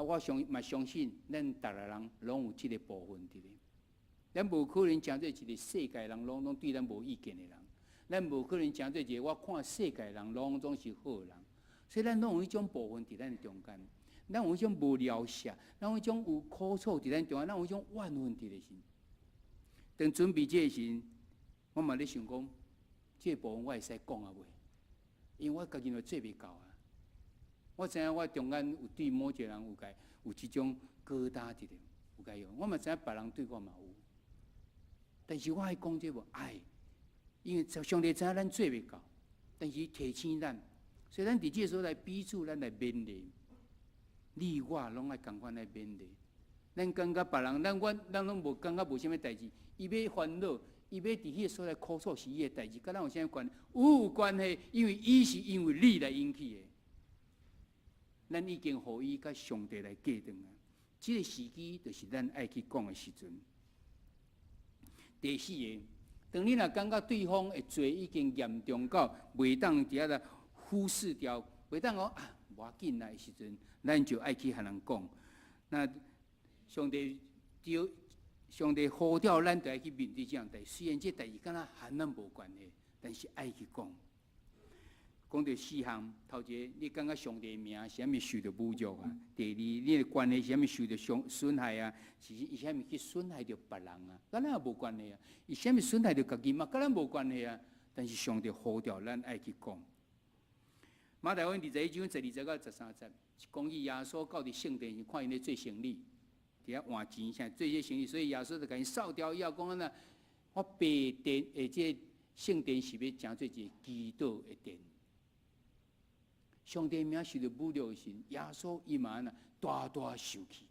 啊，我相嘛相信，咱逐个人攏有這个部分佇咧。咱無可能成做一個世界人攏總對咱無意見的人，咱無可能成做一個我看世界人攏總是好人，所以咱攏有彼種部分佇咱中間，咱有彼種無了捨，咱有彼種有苦楚佇咱中間，咱有彼種怨恨佇咧時。當準備這个時，我嘛咧想講，這個部分我會使講啊袂？因為我家己嘛做袂到啊。我知影我中間有對某一個人有共有這種疙瘩佇咧，有共用。我嘛知影別人對我嘛有，但是我愛講這無愛，因為上帝知影咱做袂到，但是提醒咱，所以咱佇這個所在彼此咱來勉勵，你我攏愛仝款來勉勵。咱感覺別人，咱我咱攏無感覺無啥物代誌，伊欲煩惱，伊欲佇彼個所在苦楚是伊的代誌，佮咱有啥物關係？有關係，因為伊是因為你來引起的。咱已經予伊佮上帝來隔斷啊！這個時機就是咱愛去講的時陣。第四個，當你若感覺對方的罪已經嚴重到袂當佇遐來忽視掉，袂當講啊無要緊啦的時陣，咱就愛去予人講。那上帝叫上帝呼召咱，就愛去面對這樣代。雖然這代誌敢若和咱無關係，但是愛去講。講著四項，頭一個，你感覺上帝名是啥物受著侮辱啊？第二，你的關係是啥物受著傷損害啊？是伊啥物去損害著別人啊？佮咱也無關係啊！伊啥物損害著家己嘛？佮咱無關係啊！但是上帝呼召咱愛去講。馬太福音21章12節到13節，講起耶穌到佇聖殿時，看𪜶咧做生理，佇遐換錢啥做這生意，所以耶穌就共𪜶掃掉以後，講按怎，我爸殿的這聖殿是欲成做一个祈禱的殿。上帝名受著侮辱的時，耶穌伊嘛按怎大大受氣。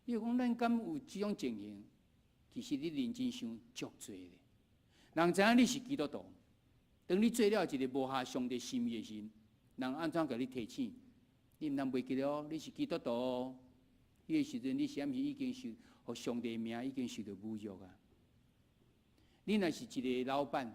你講咱敢有這種情形？其實你認真想足濟咧。人知影你是基督徒，當你做了一个無合上帝心意的時，人按怎共你提醒？你毋通袂記得哦，你是基督徒哦。彼个時陣，你是毋是已經受予上帝名已經受著侮辱啊？你若是一個老闆，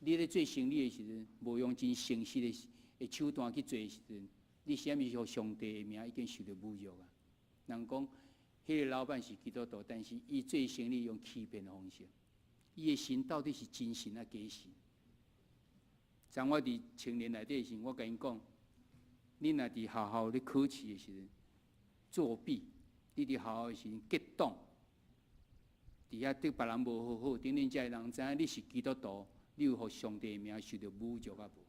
你咧做生意的時陣，無用真誠實的手段去做的時陣，你是毋是予上帝的名已經受著侮辱啊？人講，彼個老闆是基督徒，但是伊做生意用欺騙的方式，伊的神到底是真神抑假神？當我佇青年內底時，我共𪜶講，你若佇學校咧考試的時陣作弊，你佇學校的時陣結黨，佇遐對別人無好好，等等，遮人知影你是基督徒，你有予上帝的名受著侮辱啊無？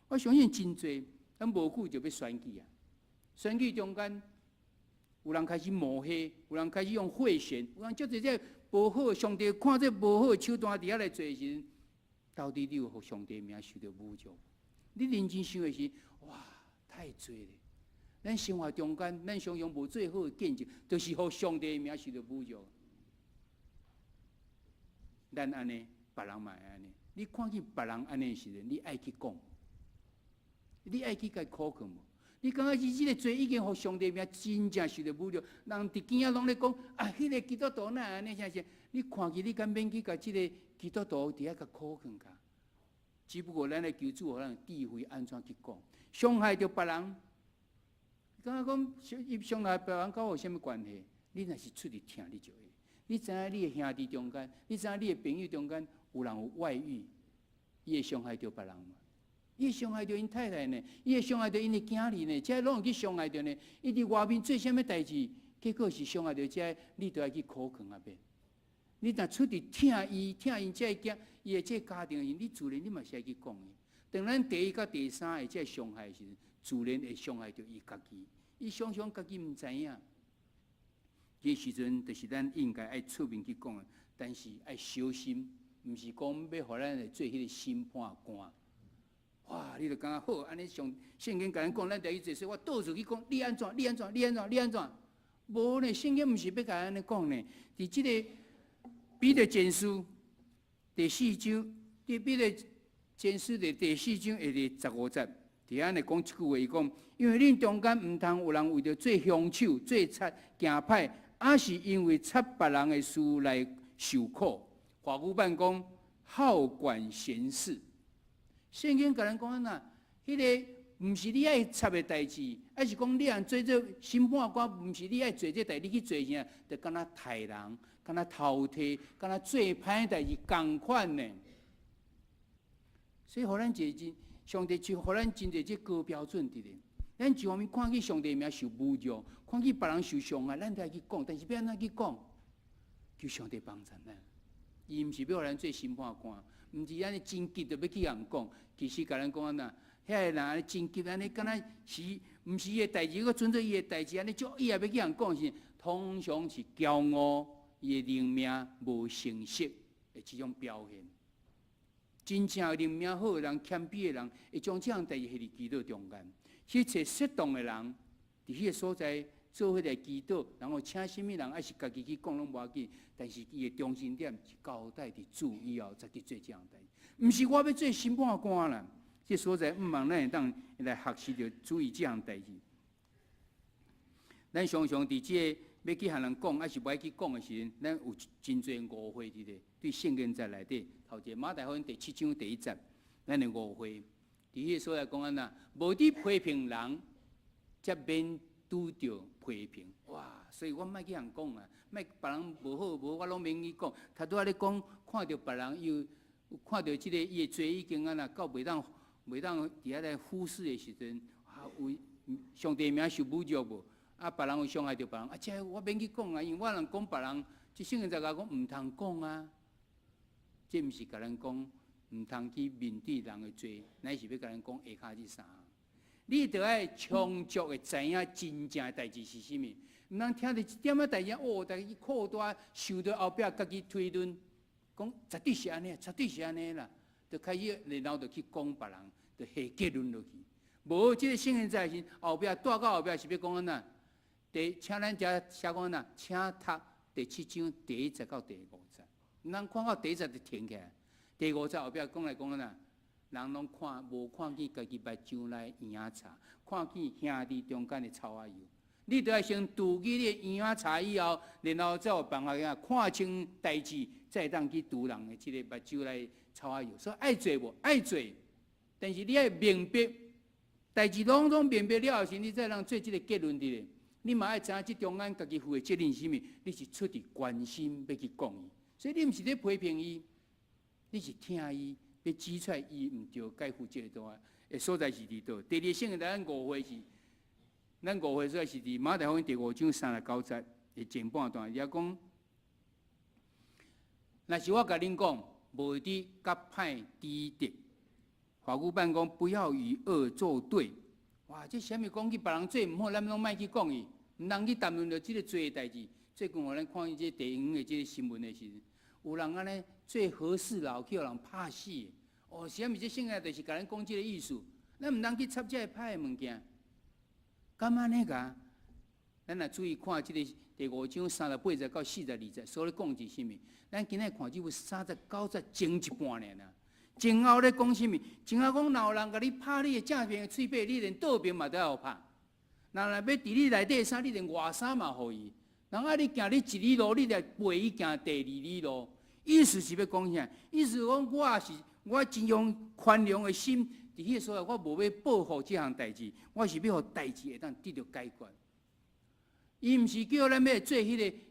我相信真濟，咱無久就欲選舉啊！選舉中間，有人開始抹黑，有人開始用賄選，有人足濟這無好，上帝看這無好的手段佇遐來做的時陣，到底你有予上帝名受著侮辱？你認真想的是，哇，太濟咧！咱生活中間，咱常常無做好的見證，就是予上帝的名受著侮辱。咱按呢，別人嘛會按呢。你看見別人按呢時陣，你愛去講，你愛去共苦勸無？你感覺是這個罪已經予上帝名真正受著侮辱，人佇邊仔攏咧講啊，彼個基督徒哪按呢啥啥？你看見你敢免去共這個基督徒佇遐共苦勸共？只不過咱咧求主予咱智慧按怎去講，傷害著別人。感覺講伊傷害別人，佮我有啥物關係？你若是出去聽，你就會。你知影你的兄弟中間，你知影你的朋友中間有人有外遇，伊會傷害著別人無？伊會傷害著𪜶太太呢？伊會傷害著𪜶的囝兒呢？這攏有去傷害著呢？伊佇外面做啥物代誌，結果是傷害著這，你都愛去苦勸啊免。你若出去疼伊，疼𪜶這个囝，伊的這个家庭時，你自然你嘛是愛去講伊。當咱第一佮第三個這傷害時，自然會傷害著伊家己。伊常常家己毋知影。這時陣就是咱應該愛出面去講的，但是愛小心，毋是講欲予咱來做彼個審判官。哇！你就感覺好，按呢上聖經共咱講，咱就去做，所以我到處去講，你按怎？你按怎？你按怎？你按怎？無呢，聖經毋是欲共按呢講呢。佇這个彼得前書第四章，佇彼得前書的第四章的第15節，佇遐呢講一句話，伊講：因為恁中間毋通有人為著做凶手、做賊、行歹，抑是因為插別人的事來受苦。華語版講好管閒事。聖經共咱講按怎？彼個毋是你愛插的代誌，抑是講你按做做審判官，毋是你愛做這代，你去做啥？就敢若刣人，敢若偷提，敢若做歹代誌仝款呢。所以，予咱一個真，上帝就予咱真濟這高標準佇咧。咱一方面看見上帝名受侮辱，看見別人受傷害，咱就愛去講。但是欲按怎去講？求上帝幫助咱。伊毋是欲予咱做審判官，毋是按呢真急著欲去共講。其實共咱講按怎？遐个人按呢真急，按呢敢若是毋是伊的代誌，閣準做伊的代誌，按呢就伊也欲去共講是，通常是驕傲，伊的靈命無成熟的這種表現。真正靈命好的人、謙卑的人，會將這項代誌獻佇祈禱中間，去揣適當的人，佇彼個所在做彼個祈禱，然後請啥物人，抑是家己去講攏無要緊。但是伊的中心點是交代佇主以後，才去做這項代誌。毋是我欲做審判官啦。這所在，毋望咱會當來學習著注意這項代誌。咱常常佇這個欲去予人講，抑是無愛去講的時陣，咱有真濟誤會佇咧。對聖經節內底，頭一個馬太福音第七章第一節，咱的誤會。佇彼個所在講按怎，無佇批評人，才免拄著批評。哇！所以我莫去予人講啊，莫別人無好無好，我攏免去講。頭拄仔咧講，看著別人又看著這個伊的罪已經按怎到袂當佇遐來忽視的時陣，啊，有上帝名受侮辱無？啊，別人有傷害著別人，啊，這我免去講啊，因為我若講別人，這聖經在共講毋通講啊。這毋是共咱講毋通去面對人的罪，乃是欲共咱講下跤這三項。你著愛充足的知影真正的代誌是啥物，毋通聽著一點仔代誌，哦，逐家去擴大，想著後壁家己推論，講絕對是按呢，絕對是按呢啦，就開始然後就去講別人。就下結論落去，無這個聖經在是後壁帶到後壁是欲講按怎？第請咱遮寫講按怎？請讀第七章第一節到第五節，咱看到第一節就停起來，第五節後壁講來講按怎？人攏看無看見家己目睭內嬰仔柴，看見兄弟中間的草仔油。你著愛先除去你的嬰仔柴以後，然後才有辦法看清代誌，才會當去除人的這个目睭內草仔油。所以愛做無愛做。但是你愛明白，代誌攏總明白了後時，你才通做這个結論佇咧。你嘛愛知影這中間家己負的責任是啥物？你是出佇關心欲去講伊，所以你毋是咧批評伊，你是疼伊，欲指出來伊毋對，該負責的的所在是佇佗。第二個聖經咱誤會是，咱誤會所在是佇馬太福音第五章三十九節的前半段，伊講：若是我共恁講，無佇佮歹抵敵。法語版講不要與惡作對。哇！這啥物講起別人做毋好，咱攏莫去講伊，毋通去談論著這个罪的代誌。最近予咱看見這地方的這个新聞的時陣，有人按呢做和事佬去予人拍死。哦，啥物這聖經就是共咱講這个意思。咱毋通去插這个歹的物件。敢按呢共？咱若注意看這个第五章三十八節到四十二節，所咧講是啥物？咱今仔看只有三十九節前一半爾啦。前後咧講啥物？前後講，若有人共你拍你的正邊的喙䫌，你連倒邊嘛都愛予拍。人若欲糞你內底衫，你連外衫嘛予伊。人愛你行你一里路，你來陪伊行第二里路。意思是欲講啥？意思講我是我真用寬容的心，佇彼个所在，我無欲報復這項代誌，我是欲予代誌會當得著解決。伊毋是叫咱欲做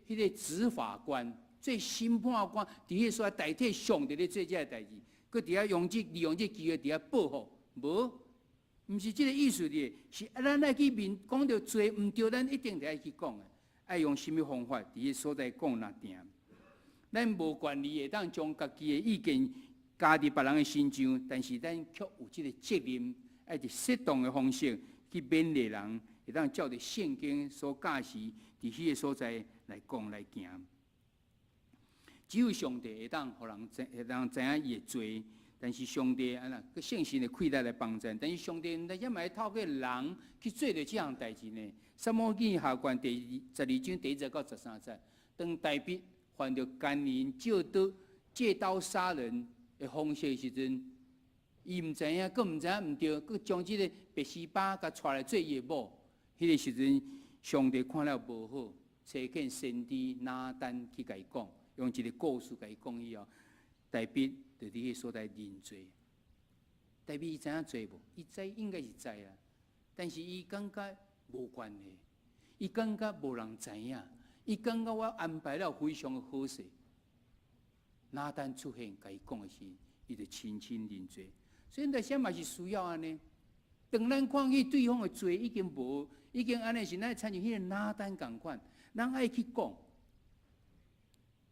彼个執法官、做審判官，佇彼个所在代替上帝咧做這个代誌。閣佇遐用這利用這機會佇遐報復，無，毋是這个意思的，是咱愛去面講著罪毋對，咱一定得愛去講的，愛用啥物方法佇彼所在講若定。咱無權利會當將家己的意見加佇別人的身上，但是咱卻有這个責任，愛佇適當的方式去勉勵人，會當照著聖經所教示，佇彼个所在來講來行。只有上帝會當予人知，會當知影伊的罪，但是上帝按怎，閣聖神的氣力來幫助。但是上帝毋但也嘛會透過人去做著這項代誌呢。撒母耳記下卷第十二章第一節到十三節，當大衛犯著姦淫借刀借刀殺人的方式的時陣，伊毋知影，閣毋知影毋對，閣將這个拔示巴共娶來做伊的某。彼个時陣，上帝看了無好，差遣先知拿單去共伊講，用一个故事共伊講以後，大衛就佇彼个所在認罪。大衛伊知影罪無？伊知應該是知啦，但是伊感覺無關係，伊感覺無人知影，伊感覺我安排了非常好勢。拿單出現，共伊講的時，伊就深深認罪。所以，在啥嘛是需要按呢？當咱看見對方的罪已經無，已經按呢時，咱親像彼個拿單仝款，咱愛去講，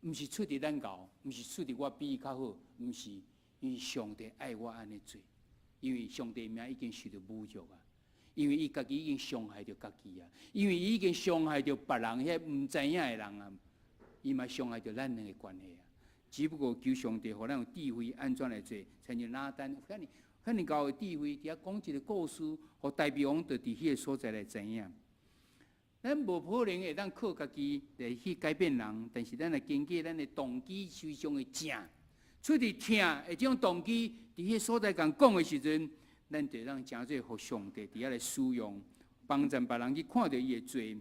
毋是出佇咱𠢕，毋是出佇我比伊較好，毋是，因為上帝愛我按呢做，因為上帝名已經受到侮辱啊，因為伊家己已經傷害著家己啊，因為伊已經傷害著別人，彼毋知影的人啊，伊嘛傷害著咱兩个關係啊。只不過求上帝予咱有智慧，按怎來做，親像拿單，遐爾遐爾𠢕的智慧，佇遐講一個故事，予大衛王就佇彼個所在來知影。咱無可能會當靠家己來去改變人，但是咱來根據咱的動機非常的正，出佇疼的這種動機，佇彼個所在共講的時陣，咱就當成做予上帝佇遐來使用，幫助別人去看著伊的罪。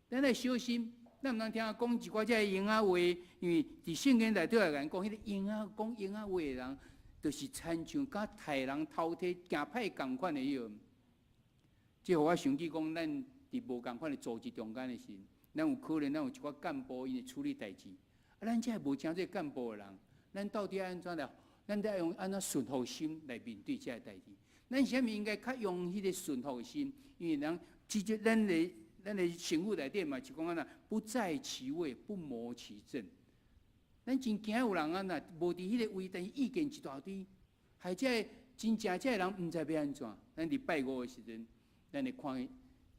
咱來小心。咱毋通聽講一寡這个閒仔話，因為佇聖經內底來講，彼個閒仔講閒仔話的人，就是親像佮刣人頭佇行歹仝款的彼個。這予我想起講，咱佇無仝款的組織中間的時，咱有可能咱有一寡幹部，𪜶會處理代誌。啊，咱這無誠濟幹部的人，咱到底按怎來？咱得用按怎順服心來面對這个代誌？咱啥物應該較用彼個順服心？因為人直接咱的生活內底嘛是講按怎，不在其位，不謀其政。咱真驚有人按怎，無佇彼個位，但是意見一大堆，害這个真正這个人毋知欲按怎。咱佇拜五的時陣，咱會看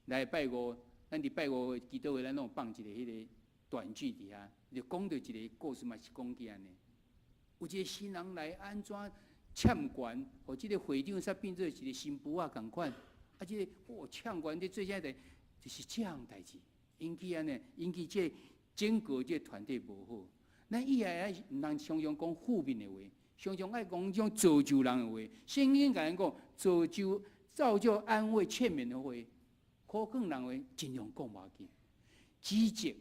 來拜五，咱佇拜五的祈禱會，咱攏有放一個彼個短劇佇遐，就講著一個故事嘛，是講起按呢。有一個新人來按怎欠懸，予這個會長煞變做一個新婦仔仝款，啊，這個哦欠懸佇做啥代？就是這項代誌，引起按呢，引起這整個這團隊無好。咱以後愛毋通常常講負面的話，常常愛講這種造就人的話。聖經共咱講，造就、造就、安慰、勸勉的話，苦勸人話盡量講無要緊。指責，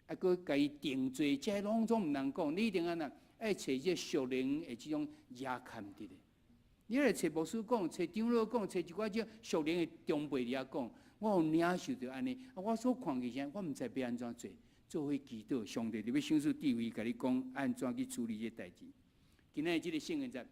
啊，閣共伊定罪，這攏總毋通講。你一定按怎，愛揣這屬靈的這種額坎佇咧。你來揣牧師講，揣長老講，揣一寡這屬靈的長輩佇遐講。我有領受著按呢，啊，我所看見啥，我毋知欲按怎做，做伙祈禱，上帝就欲賞賜智慧，共你講按怎去處理這代誌。今仔日這個聖經節，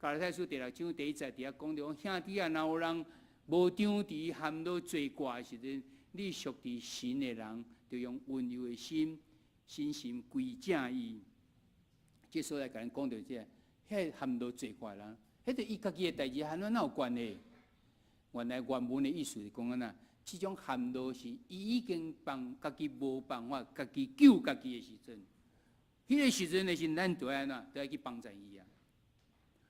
加拉太書第六章第一節佇遐講著講，兄弟啊，若有人無張持陷落罪過的時陣，你屬佇神的人，就用溫柔的心，信心歸正伊。這所在共咱講著這个，彼个陷落罪過的人，彼個伊家己的代誌，和咱哪有關係？原來原文的意思是講按怎？這種陷落是伊已經幫家己無辦法，家己救家己的時陣，彼個時陣的時，咱就愛按怎？就愛去幫助伊啊！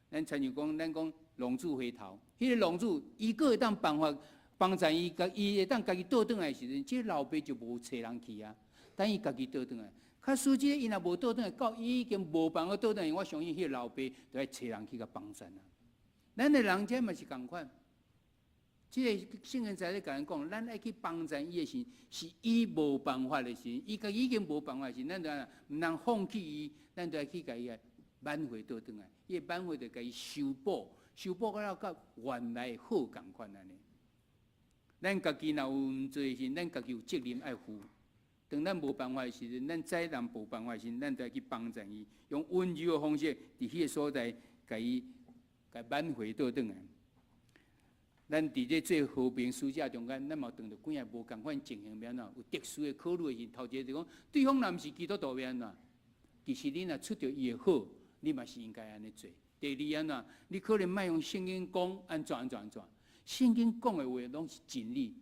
咱親像講，咱講浪子回頭，彼個浪子伊閣會當辦法幫助伊，共伊會當家己倒轉來的時陣，這個老爸就無揣人去啊，等伊家己倒轉來。假使這個伊若無倒轉來，到伊已經無辦法倒轉來，我相信彼個老爸就愛揣人去共幫贊啊！咱的人這嘛是仝款。這個聖經在咧共咱講，咱愛去幫助伊的時，是伊無辦法的時，伊家己已經無辦法的時，咱就毋通放棄伊，咱就愛去共伊挽回倒轉來。伊的挽回就共伊修補，修補了佮原來好仝款按呢。咱家己若有毋做的時，咱家己有責任愛負。當咱無辦法的時陣，咱知人無辦法的時，咱就愛去幫助伊，用溫柔的方式，佇彼個所在共伊共挽回倒轉來。咱佇這做和平使者中間，咱嘛碰著幾仔無仝款情形，欲按怎？有特殊的考慮的時，頭一個就講，對方若毋是基督徒欲按怎？其實你若出著伊的好，你嘛是應該按呢做。第二按怎？你可能莫用聖經講按怎按怎按怎，聖經講的話攏是真理，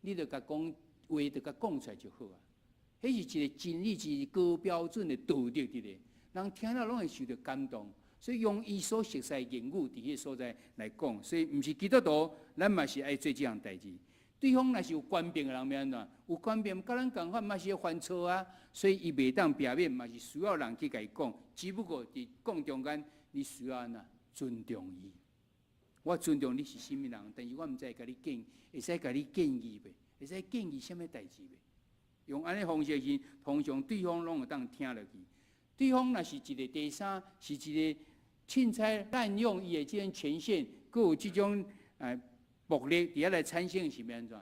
你著共講話，著共講出來就好啊。彼是一個真理，是高標準的道德佇咧，人聽了攏會受著感動。所以用伊所熟悉的言語，佇彼個所在來講，所以毋是基督徒，咱嘛是愛做這項代誌。對方若是有權柄的人，欲按怎？有權柄，佮咱仝款嘛是會犯錯啊，所以伊袂當避免，嘛是需要人去共伊講。只不過佇講中間，你需要按怎尊重伊。我尊重你是啥物人，但是我毋知會共你建議，會使共你建議袂？會使建議啥物代誌袂？用按呢方式時，通常對方攏會當聽落去。對方若是一個第三，是一個凊彩濫用伊的這種權限，閣有這種暴力佇遐來產生是欲按怎？